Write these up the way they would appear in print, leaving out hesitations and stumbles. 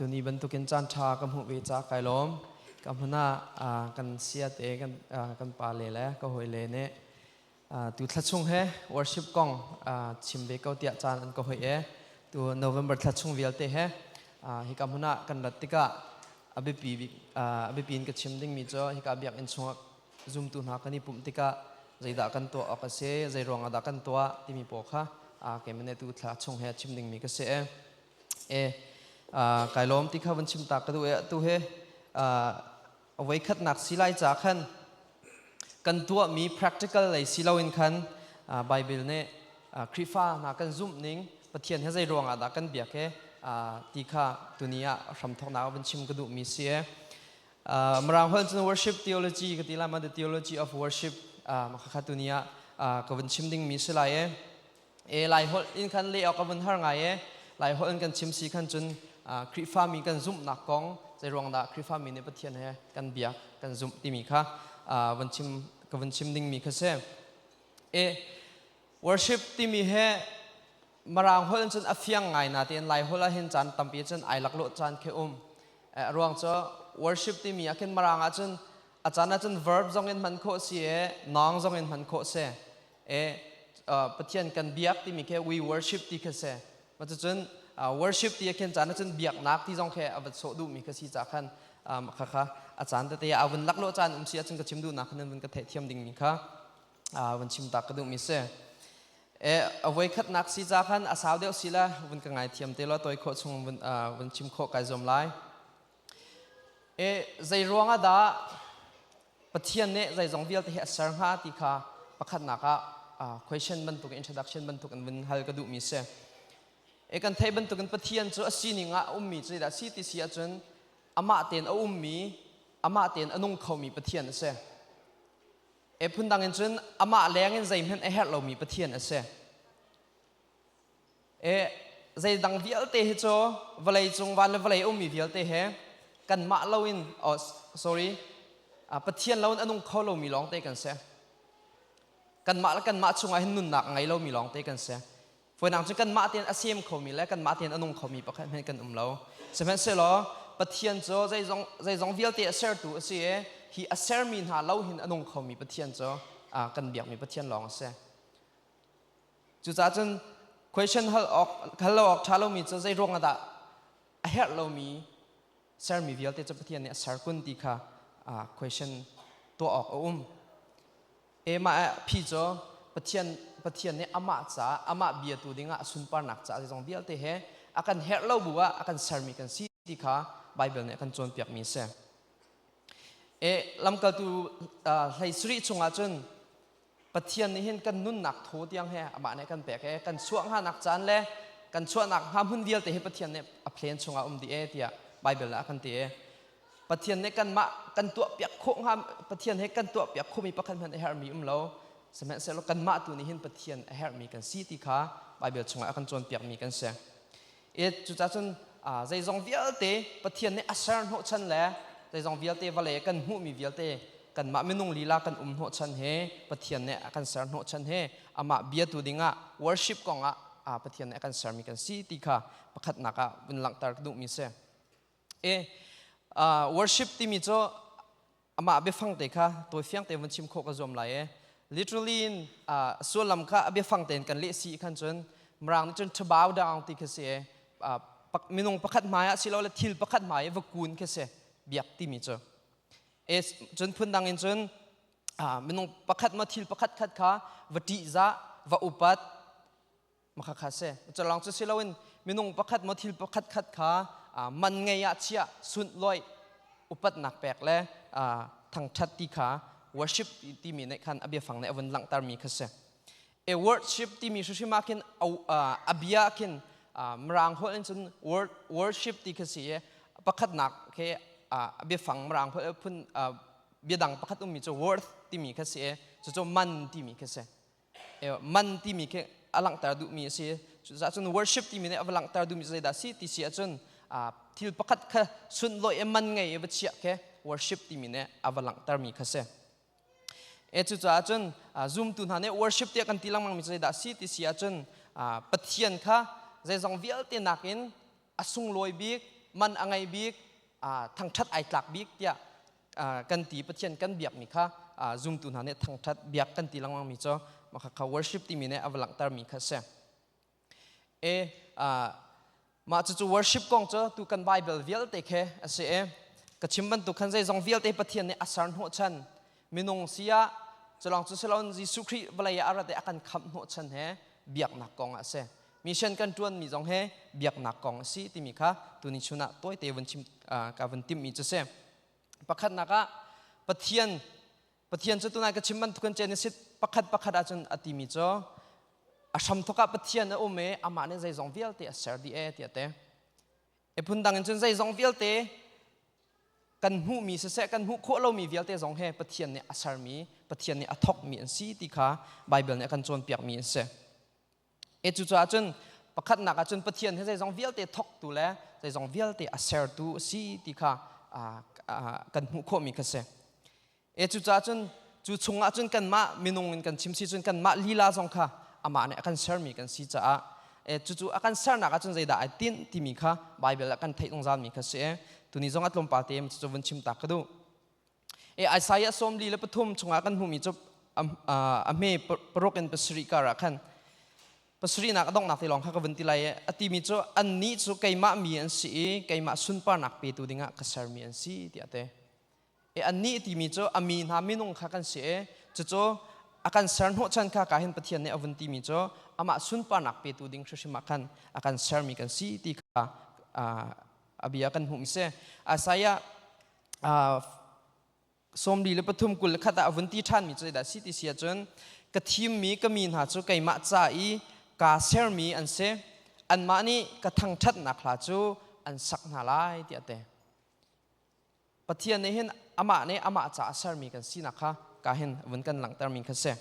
Tuni bantukin caan ṭha ka hmuh ve caah kai lawm. Ka hmun ah kan siate kan pale le ka hawile nih tu thla chung he worship kong chim ve ko tiah caan an ka hoih e. Tu November thla chung vialte he hika hmun ah kan rat tikah a biapi bik a biapi in ka chim dingmi cu hika biakinn chungah zumtu hna kan i pumh tikah zeidah kan tuah awk a si, zei ruangah dah kan tuah timi pawl kha keimah nih tu thla chung he chim dingmi ka si e. E kai lawm ti kha van chim ta ka duh e. Atu he a voikhatnak si lai ca khan kan tuahmi practical lei si loin khan Bible nih Khrihfa hna kan zumh ning, Pathian he zei ruangah dah kan biak he ti kha tuni ah hramthawknak van chim ka duhmi si e. Mirang holh cun worship theology ka ti lai ma, the theology of worship kha tuni ah ka van chim dingmi si lai e. E Lai holh in khan leh awk a vun har ngai e. Lai holh in kan chim si khan cun Khrihfami kan zumhnak kong, zeiruang dah Khrihfami nih Pathian he kan biak, kan zumh timi kha van chim ka vun chim dingmi kha si. E worship timi he Mirang holh in cun a fiang ngai na tiin Lai holh ah hin caan tampi cun ai laklawh caan khi um. A ruang cu worship timi ah khin Mirang ah cun a caan ah cun verb zong in hman khawh si e, noun zong in hman khawh si. E Pathian kan biak timi khi we worship ti kha si. Ma cucun worship ti khin caan cun biaknak ti zong khi a va sawh duhmi kha si ca khan kha kha a caan tete a vun laklawh caan um si ahcun ka chim duhnak khan vun ka theihthiam dingmi kha vun chim tak ka duhmi si. E a voi khatnak si ca khan a sau deuh si la vun ka ngai thiam te lo, toi khawh chung vun vun chim khawh kai zuam lai. E zei ruangah dah Pathian nih zeizong vialte hi a ser hnga ti kha pakhatnak ah question bantuk, introduction bantuk in vun hal ka duhmi si. E kan theih bantukin Pathian cu a sining ah a ummi cu dah si ti si ahcun amah tein a ummi, amah tein a nung khomi Pathian a si. E phundang in cun amah leng in zeihmanh a herh lomi Pathian a si. E zeidang vialte hi cu vawlei cung van le vawlei ummi vialte he kanmah loin, oh sorry, Pathian loin a nung kho lomi lawngte kan si. Kanmah le kanmah chungah hin nunnak a ngei lomi lawngte kan si. Fawinak cu kanmah tein a sem khomi le kanmah tein a nung khomi pakhat hmanh kan um lo. Sihmanhsehlaw Pathian cu zeizong zeizong vialte a sertu a si i hi a sermi hna lo hin a nung khomi Pathian cu kan biakmi Pathian lawng a si. Cucaah cun question hal awk hal lo awk ṭha lomi cu zei ruangah dah a herh lomi sermi vialte cu Pathian nih a ser kun ti kha question tuah awk a um. E mah phi cu Pathian Pathian nih amah caah, amah biatu dingah, a sunparnak caah zeizong vialte he a kan herh lo bu ah a kan sermi kan si ti kha Bible nih a kan cawnpiakmi a si. E lamkaltu hlei sarih chungah cun Pathian nih hin kan nunnak thaw tiang he amah nih kan pek e, kan chuah hnganak caan le kan chuahnak hnga hmun vialte hi Pathian nih a plan chungah um dih e tiah Bible ah a kan ti e. Pathian nih kanmah kan tuah piak khawh hnga, Pathian he kan tuah piak khomi pakhat hmanh a herhmi um lo. Sihmanhsehlaw kanmah tu nih hin Pathian a herhmi kan si ti kha Bible chungah a kan cawnpiakmi kan si. E cucaah cun zeizong vialte Pathian nih a ser hnawhchan le zeizong vialte vawlei kan hmuhmi vialte, kanmah minung lila kan um hnawhchan he, Pathian nih a kan ser hnawhchan he, amah biatu dingah worship kongah Pathian nih a kan sermi kan si ti kha pakhatnak ah vun langhter ka duhmi si. E worship timi cu amah biafang te kha tawifiang te vun chim khawh ka zuam lai e. Literally in sullam kha a biafang tein kan leh si khan cun Mirang nih cun to bow down ti kha si e. Minung pakhat hmai ah silole thil pakhat hmai i va kun khi si biak timi cu. E cun phundang in cun minung pakhat ma thil pakhat khat kha va ṭihzah, va upat makha kha si. Culawng cu si loin minung pakhat maw thil pakhat khat kha man ngei ah chiah, sunhlawih, upatnak pek le thangṭhat ti kha worship timi nih khan a biafang nih a vun langhtermi kha si. E worship timi hrimhrim ah khin a bia khin Mirang holh in cun worship ti kha si i pakhatnak khi a biafang Mirang holh phun biadang pakhat ummi cu worth timi kha si i cucu man timi kha si. Man timi khi a langhter duhmi a si. Cucaah cun worship timi nih a va langhter duhmi cu zeidah a si ti si ahcun thil pakhat kha sunlawih i man ngei i va chiah khi worship timi nih a va langhtermi kha si. E cucaah cun zumtu hna nih worship tiah kan ti lengmangmi cu zeidah a si ti si ahcun Pathian kha zeizong vialte nakin a sunglawi bik. man a ngei bik, thangṭhat ai tlak bik tiah kan ti. Pathian kan biakmi kha zumtu hna nih thangṭhat biak kan ti lengmang mi cu mah kha worship timi nih a va langhtermi kha a si. E mah cucu worship kong cu tu kan Bible vialte khi a si i ka chim bantuk khan zeizong vialte Pathian nih a ser hnawhchan minung si ah culong cu siloin Jesuh Khrih vawlei ah a rat i a kan khamh hnawhchan he biaknak kong ah a si. Mission kan ṭuanmi zong he biaknak kong a si timi kha tuni chun ah tawite vun chim ka vun timhmi cu si. Pakhatnak ah Pathian Pathian cu tunai ka chim bantukin Genesis pakhat pakhat ahcun a timi cu a hramthawk ah Pathian a um i amah nih zeizong vialte a ser dih e tiah te. E phundang in cun zeizong vialte kan hmuhmi siseh kan hmuh khawh lomi vialte zong he Pathian nih a sermi, Pathian nih a thawkmi an si ti kha Bible nih a kan cawnpiakmi an si. E cucaah cun pakhatnak ah cun Pathian hi zeizong vialte thawktu le zeizong vialte a sertu a si ti kha kan hmuh khawhmi kha si. E cucaah cun cu chungah cun kanmah minung in kan chim si cun kanmah lila zong kha amah nih a kan sermi kan si caah e cucu a kan sernak ah cun zeidah ai tinh timi kha Bible ah kan theih zungzalmi kha si. E tuni zong a tlawmpal te cucu vun chim ta ka duh. E Isaiah 43 chungah kan hmuhmi cu a hme paruk in pasarih kar ah khan pasarihnak a donghnak te lawng kha ka vun ti lai i a timi cu annih cu keimah mi an si i keimah sunparnak petu dingah ka sermi an si tiah te. E annih timi cu a mi hna minung kha kan si i cucu a kan ser hnawhchan kha ka hin Pathian nih a vun timi cu amah sunparnak petu ding hrimhrim ah khan a kan sermi kan si ti kha a bia kan hmuhmi si. Isaiah 43 21 ah a vun ti ṭhanmi cu zeidah si ti si ahcun ka thimmi ka mi hna cu keimah ca i kaa sermi an si, anmah nih ka thangṭhatnak hla cu an sak hna lai tiah a ti. Pathian nih hin amah nih amah ca a sermi kan sinak kha ka hin vun kan langhtermi kha si.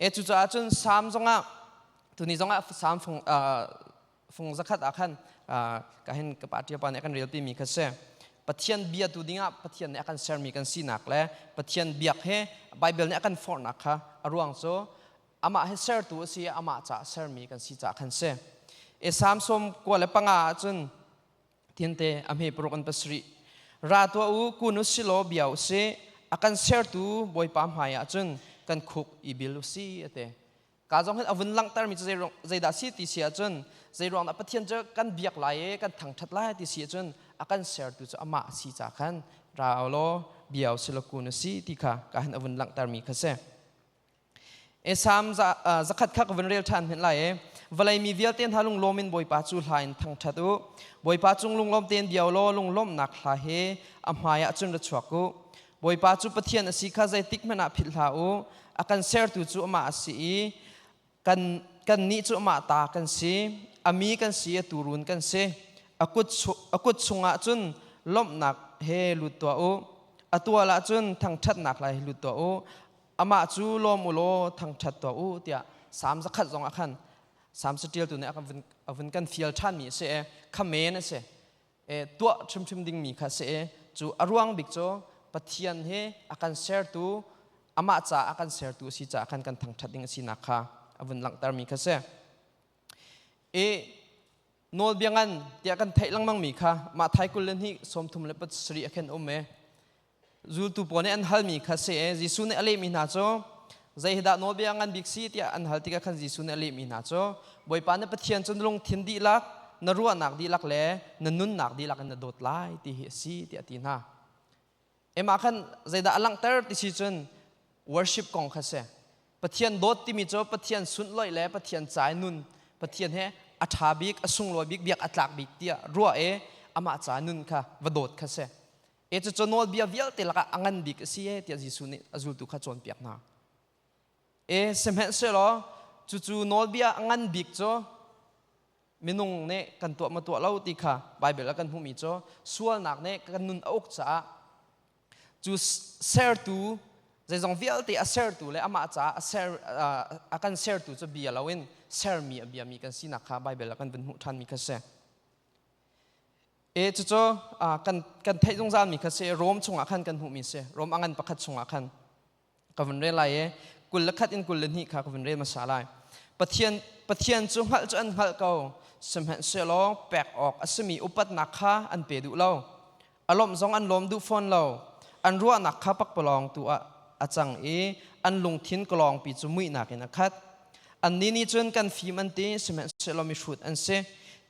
E cucaah cun Salm zongah tuni zongah Salm fung fung zakhat ah khan ka hin ka pa pa nih a kan relpi mi kha si. Pathian bia tu dingah Pathian nih a kan sermi kan sinak le Pathian biak he Bible nih a kan forhnak kha a ruang cu amah he sertu a si i amah caah sermi kan si caah khan si. E Salm 95 ah cun Tiante a hme paruk an pasarih. Ra tuah u, kun u silaw bia u sih. A kan sertu Bawipa hmai ah cun kan khuk i bil u si a ti. Ka zong hin a vun langhtermi cu zeidah si ti si ahcun zeiruang dah Pathian cu kan biak lai i kan thangṭhat lai ti si ahcun a kan sertu cu amah a si ca khan ra u law bia u silaw kun u si ti kha ka hin a vun langhtermi kha si. Salm zakhat kha ka vun rel ṭhan hmenh lai i vawlei mi vialte hna lunglawm in Bawipa cu hla in thangṭhat u. Bawipa cung lunglawm tein bia u law lunglawmhnak hla he a hmaiah cun ra chuak u. Bawipa cu Pathian a si kha zeitik hmanh ah philh hlah u. A kan sertu cu amah a si i kan kannih cu amah ta kan si. A mi kan si, a tuurun kan si. A kut chungah cun lawmhnak he lut tuah u. A tual ah cun thangṭhatnak hla he lut tuah u. Amah cu lawm u law thangṭhat tuah u tiah Salm 100 zong ah khan Salm caṭialtu nih a vun kan fial ṭhanmi a si i khamen a si. E, tuah hrimhrim dingmi kha a si i cu a ruang bik cu Pathian hi a kan sertu amah caah a kan sertu a si caah khan kan thangṭhat ding a sinak kha a vun langhtermi kha a si. E, nawlbia ngan tiah kan theih lengmangmi kha mah thai 22 37 a khen um e. Zultu pawl nih an halmi kha si i Jesuh nih a lehmi hna cu zei hi dah nawlbia ngan bik si tiah an hal tikah khan Jesuh nih a lehmi hna cu Bawipa na Pathian cu na lungthin dihlak, na ruahnak dihlak le na nunnak dihlak in na dawt lai ti hi a si tiah a ti hna. Emah khan zeidah a langhter ti si cun worship kong kha si. Pathian dawt timi cu Pathian sunhlawih le Pathian ca i nun, Pathian he a ṭha bik, a sunglawi bik, biak a tlak bik tiah ruah i amah ca nun kha va dawt kha si. E cucu nawlbia vialte lakah a ngan bik a si e tiah Jesuh nih a zultu kha cawnpiak hna. E sihmanhsehlaw cucu nawlbia a ngan bik cu minung nih kan tuah ma tuah lo ti kha Bible ah kan hmuhmi cu sualnak nih kan nun a uk caah cu sertu zeizong vialte a sertu le amah caah a ser a kan sertu cu bia loin sermi a biami kan sinak kha Bible ah kan vun hmuh ṭhanmi kha si. E cucu kan kan theih zungzalmi kha si. Rom chungah khan kan hmuhmi si. Rom a ngan pakhat chungah khan ka vun rel lai i 21 in 22 kha ka vun rel hmasa lai. Pathian Pathian cu hngalh cu an hngalh ko, sihmanhsehlaw pek awk a simi upatnak kha an pe duh lo. A lawmh zong an lawm duh fawn lo. An ruahnak kha pakpalawng tu ah a cang i an lungthin kalawngpi cu muihnak in a khat. Annih nih cun kan fim an ti, sihmanhsehlaw mihrut an si.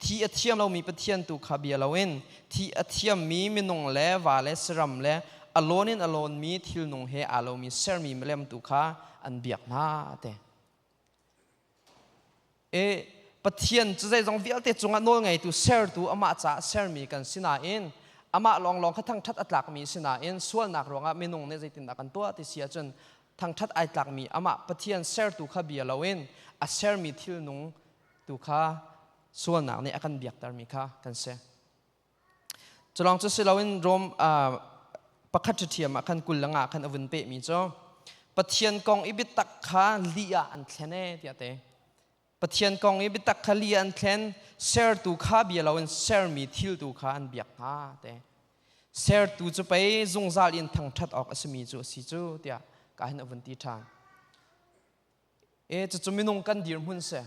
Thi a thiam lomi Pathian tu kha bia loin thi a thiammi minung le va le saram le a lawn in a lawnmi thilnung he aa lomi sermi milem tu kha an biak hna te. E Pathian cu zeizong vialte cungah nawl ngeitu sertu amah caah sermi kan si nain amah lawnglawng kha thangṭhat a tlakmi si nain sualnak ruangah minung nih zeitindah kan tuah ti si ahcun thangṭhat ai tlakmi amah Pathian sertu kha bia loin a sermi thilnung tu kha sualnak nih a kan biaktermi kha kan si. Culawng cu si loin Rom pakhat ṭhiam ah khan 20 le nga khan a vun pehmi cu Pathian kong i biatak kha lih ah an thlen e tiah te. Pathian kong i biatak kha lih ah an thlen, sertu kha bia loin sermi thil tu kha an biak hna te. Sertu cu pei zungzal in thangṭhat awk a simi cu a si cu tiah ka hin a vun ti ṭhan. E cucu minung kan dirhmun si.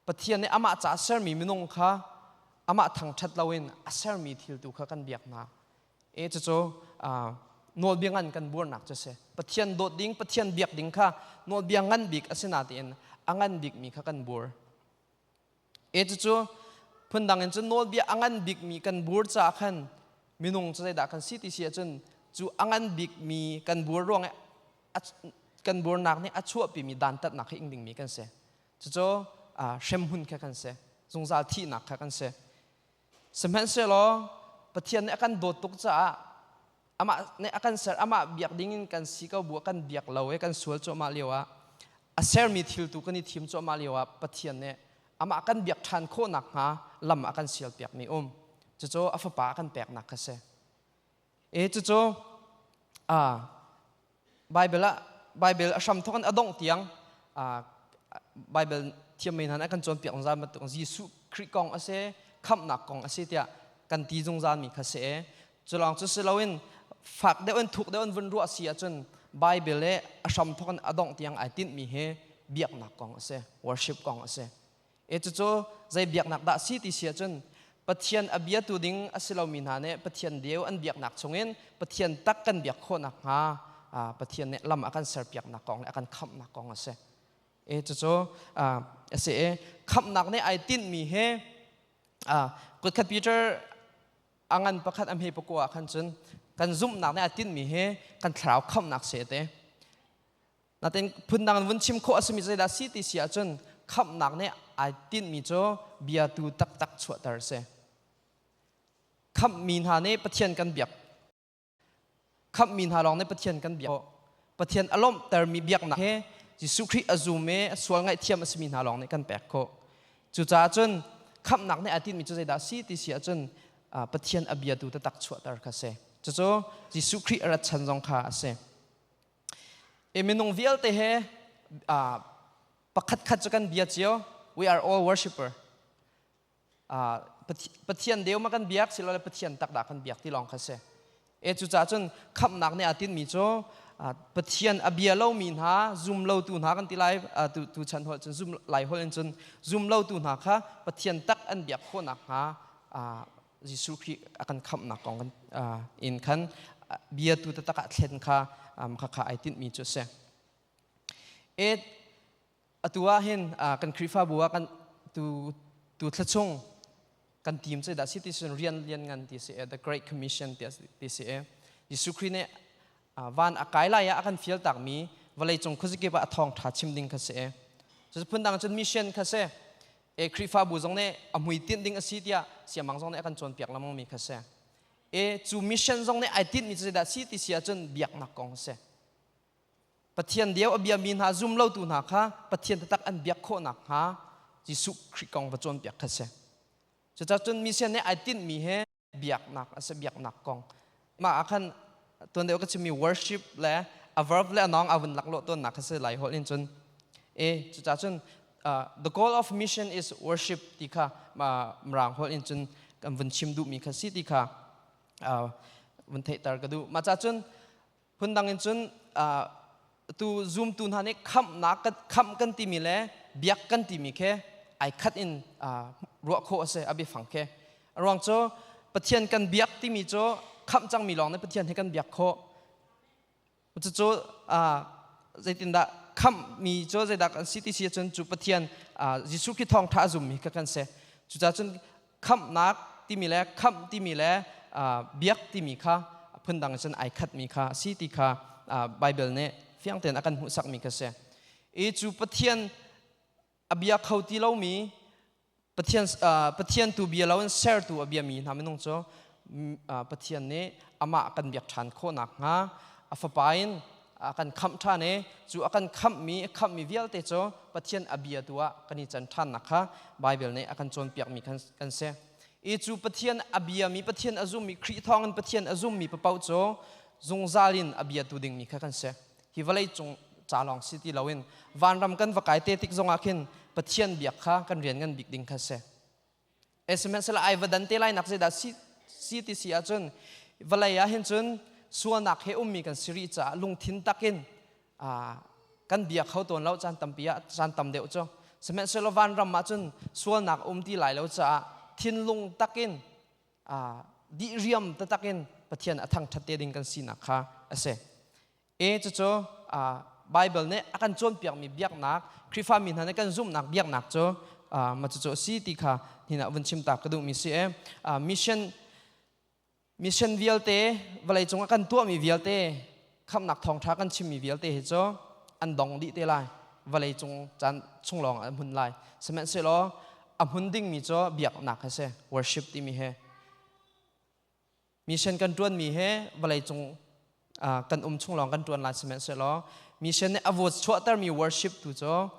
Pathian nih amah ca sermi minung kha amah thangṭhat loin a sermi thil tu kha kan biak hna. E cucu nawlbia ngan kan buarnak cu si. Pathian dawt ding, Pathian biak ding kha nawlbia ngan bik a si natein a ngan bikmi kha kan bur. E cucu phundang in cun nawlbia a ngan bikmi kan bur caah khan minung cu zeidah kan si ti si ahcun cu a ngan bikmi kan bur ruang i kan burnak nih a chuahpimi dantatnak hi ing dingmi kan si. Cucu hremhmun kha kan si. Zungzal thihnak kha kan si. Sihmanhsehlaw Pathian nih a kan dawt tuk caah amah nih a kan ser amah biak ding in kan si ko bu kan biak lo i kan sual cuahmah lio ah a sermi thil tu kan i thim cuahmah lio ah Pathian nih amah kan biak ṭhan khawh nakhnga lam a kan sialpiakmi um. Cucu a fapa a kan peknak kha si. E cucu Bible ah Bible a hram thawk in a dongh tiang Bible thiammi hna nih kan cawnpiak zungzal bantuk Jesuh Khrih kong a si, khamhnak kong a si tiah kan ti zungzal mi kha si. Culawng cu si loin fak deuh in thuk deuh in vun ruah si ahcun Bible le a hram thawk in a dongh tiang ai tinhmi hi biaknak kong a si, worship kong a si. E cucu zei biaknak dah si ti si ahcun Pathian a biatu ding a si lomi hna nih Pathian deu an biaknak chungin Pathian tak kan biak khawh nakhnga Pathian nih lam a kan serpiaknak kong le a kan khamhnak kong a si. E cucu a si i khamhnak nih ai tinhmi hi kutkhat Peter a ngan pakhat a hme pakua ah khan cun kan zumhnak nih ai tinhmi hi kan thlarau khamhnak si te. Natin phundang in vun chim khawh a simi zeidah si ti si ahcun khamhnak nih ai tinhmi cu biatu taktak chuahter a si. Khamhmi hna nih Pathian kan biak. Khamhmi hna lawng nih Pathian kan biak. Pathian a lawmhtermi biaknak he Jesuh Khrih a zum i sual ngaihthiam a simi hna lawng nih kan pek khawh. Cucaah cun khamhnak nih ai tinhmi cu zeidah si ti si ahcun Pathian a biatu taktak chuahter kha si. Cucu Jesuh Khrih a rat chan zong kha a si. I minung vialte he pakhat khat cu kan bia cio. We are all worshipper. Pathian deu ma kan biak silole Pathian tak dah kan biak ti lawng kha si. E cucaah cun khamhnak nih aa tinhmi cu Pathian a bia lomi hna zum lotu hna kan ti lai tu chan holh cun zum lai holh in cun zum lotu hna kha Pathian tak an biak khawh nakhnga Jesuh Khrih a kan khamhnak kong kan in khan biatu taktak ah thlen kha kha kha ai tinhmi cu a si. E atu ah hin kan Khrihfabu ah kan tu tu thlachung kan team cu dah si ti sin rian lian ngan ti si the Great Commission ti si e Jesuh Khrih nih van a kai lai ah a kan fial takmi vawleicung khuazakip ah a thawngṭha chim ding kha si e cu phundang cun mission kha si e Khrihfabu zong nih a hmuitinh ding a si tiah siamang zong nih a kan cawnpiak lengmang mi kha si. E cu mission zong nih ai tinhmi cu zeidah si ti si ahcun biaknak kong a si. Pathian deu a biami hna zum lotu hna kha Pathian taktak an biak khawh nakhnga Jesuh Khrih kong va cawnpiak kha si. Cucaah cun mission nih ai tinhmi he biaknak a si biaknak kong mah ah khan tuan deuh ka chimmi worship le a verb le a noun a vun laklawh tawnnak kha si lai holh in cun e cucaah cun the goal of mission is worship ti kha mirang holh in cun kan vun chim duhmi kha si ti kha vun theihter ka duh mah cah cun phundang in cun tu zumtu hna nih khamhnak khamh kan timi le biak kan timi khi ai khat in ruah khawh a si, a biafang khi. A ruang cu Pathian kan biak timi cu khamh cangmi lawng nih Pathian hi kan biak khawh. Cucu zeitindah khamhmi cu zeidah kan si ti si ahcun cu Pathian Jesuh Khrih thawngṭha a zummi kha kan si. Cucaah cun khamhnak timi le khamh timi le biak timi kha phundang cun ai khatmi kha a si ti kha Baibal nih fiang tein a kan hmuhsakmi kha si. I cu Pathian a bia kho ti lomi Pathian Pathian tu bia loin sertu a biami hna minung cu Pathian nih amah kan biak ṭhan khawh nakhnga a fapa in a kan khamh ṭhan i cu a kan khamhmi khamhmi vialte cu Pathian a bia tu ah kan i can ṭhannak kha Baibal nih a kan cawnpiakmi kan si. I cu Pathian a biami Pathian a zummi Khrih thawngin Pathian a zummi paoh cu zungzal in a biatu dingmi kha kan si. Hi vawlei cung ca lawng si ti loin vanram kan va kai te tik zongah khin Pathian biak kha kan rian ngan bik ding kha si. Sihmanhsehlaw ai va dan te lai nak zeidah si si ti si ahcun vawlei ah hin cun sualnak he ummi kan si rih caah lungthin takin kan bia kho tawn lo caan tampi ah, caan tam deuh cu. Sihmanhsehlaw vanram ah cun sualnak um ti lai lo caah thinlung takin dih riam taktak in Pathian a thangṭhat te ding kan sinak kha a si. E cucu Bible nih a kan cawnpiakmi biaknak, Khrihfami hna nih kan zumhnak biaknak cu mah cucu a si ti kha hinah vun chim ta ka duhmi si e. Mission vialte, vawleicung ah kan tuahmi vialte, khamhnak thawngṭha kan chimmi vialte hi cu an dong dih te lai. Vawleicung caan chung lawng ah an hmun lai. Sihmanhsehlaw a hmun dingmi cu biaknak a si, worship timi hi. Mission kan ṭuanmi he vawleicung kan um chung lawng kan ṭuan lai, sihmanhsehlaw mission nih a vote chuahtermi worship tu cu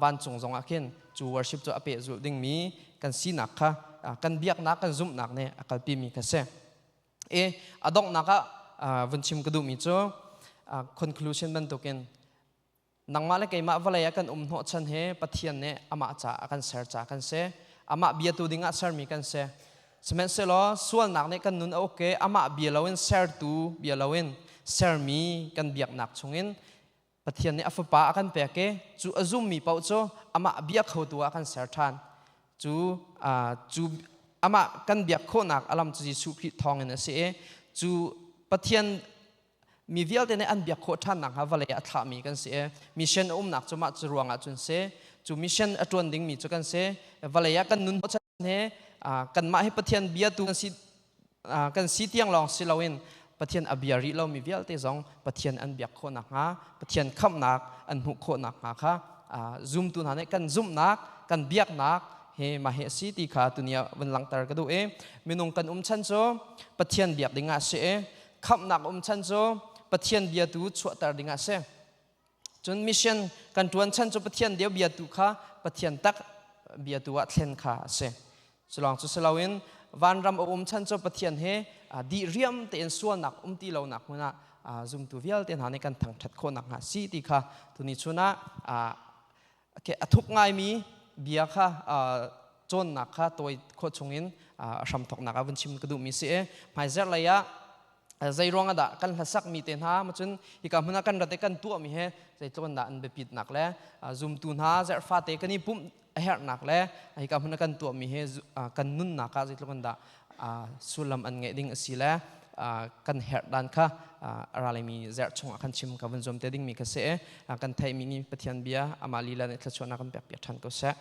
vancung zong ah khin cu worship cu a pehzulh dingmi kan sinak kha kan biaknak kan zumhnak nih a kalpimi kha si. I a donghnak ah vun chim ka duhmi cu conclusion bantukin nangmah le keimah vawlei ah kan um hnawhchan hi Pathian nih amah caah a kan ser caah kan si. Amah biatu ding ah sermi kan si. Sihmanhsehlaw sualnak nih kan nun a uk i amah bia loin, sertu bia loin sermi kan biaknak chungin Pathian nih a fapa a kan pek i cu a zummi paoh cu amah bia khotu ah kan ser ṭhan. Cu cu amah kan biak khawhnak a lam cu Jesuh Khrih thawngin a si i cu Pathian mi vialte nih an biak khawh ṭhan nakhnga vawlei ah a thlahmi kan si i mission a umnak cu mah cu ruangah cun si. Cu mission a ṭuan dingmi cu kan si. Vawlei ah kan nun chan he kanmah hi Pathian biatu kan si tiang lawng si loin Pathian a bia rih lomi vialte zong Pathian an biak khawh nakhnga, Pathian khamhnak an hmuh khawh nakhnga kha zumtu hna nih kan zumhnak, kan biaknak he mah hi a si ti kha tuni ah vun langhter ka duh i minung kan um chan cu Pathian biak ding ah a si i khamhnak um chan cu Pathian biatu chuahter ding ah a si. Cun mission kan ṭuan chan cu Pathian deu biatu kha Pathian tak biatu ah thlen kha a si. Culawng cu si loin vanram a um chan cu Pathian he dih riam tein sualnak um ti lonak hmun ah zumtu vialte hna nih kan thangṭhat khawh nakhnga si ti kha tuni chun ah a thuk ngaimi bia kha cawnnak kha tawi khawh chungin a hramthawknak ah vun chim ka duhmi si i hmaizerh lei ah zei ruang ah dah kan hlasakmi te hna cun hika hmun ah kan rat i kan tuahmi he zeitluk in dah an biapitnak le zumtu hna zerhfate kan i pumh a herhnak le hika hmun ah kan tuahmi he kan nunnak ah zeitluk in dah sullam an ngeih ding a si le kan herh dan kha a ralimi zerh chungah khan chim ka vun zuam te dingmi kha si i kan theihmi Pathian bia amah lila nih thluachuahnak kan pek piak ṭhan ko seh.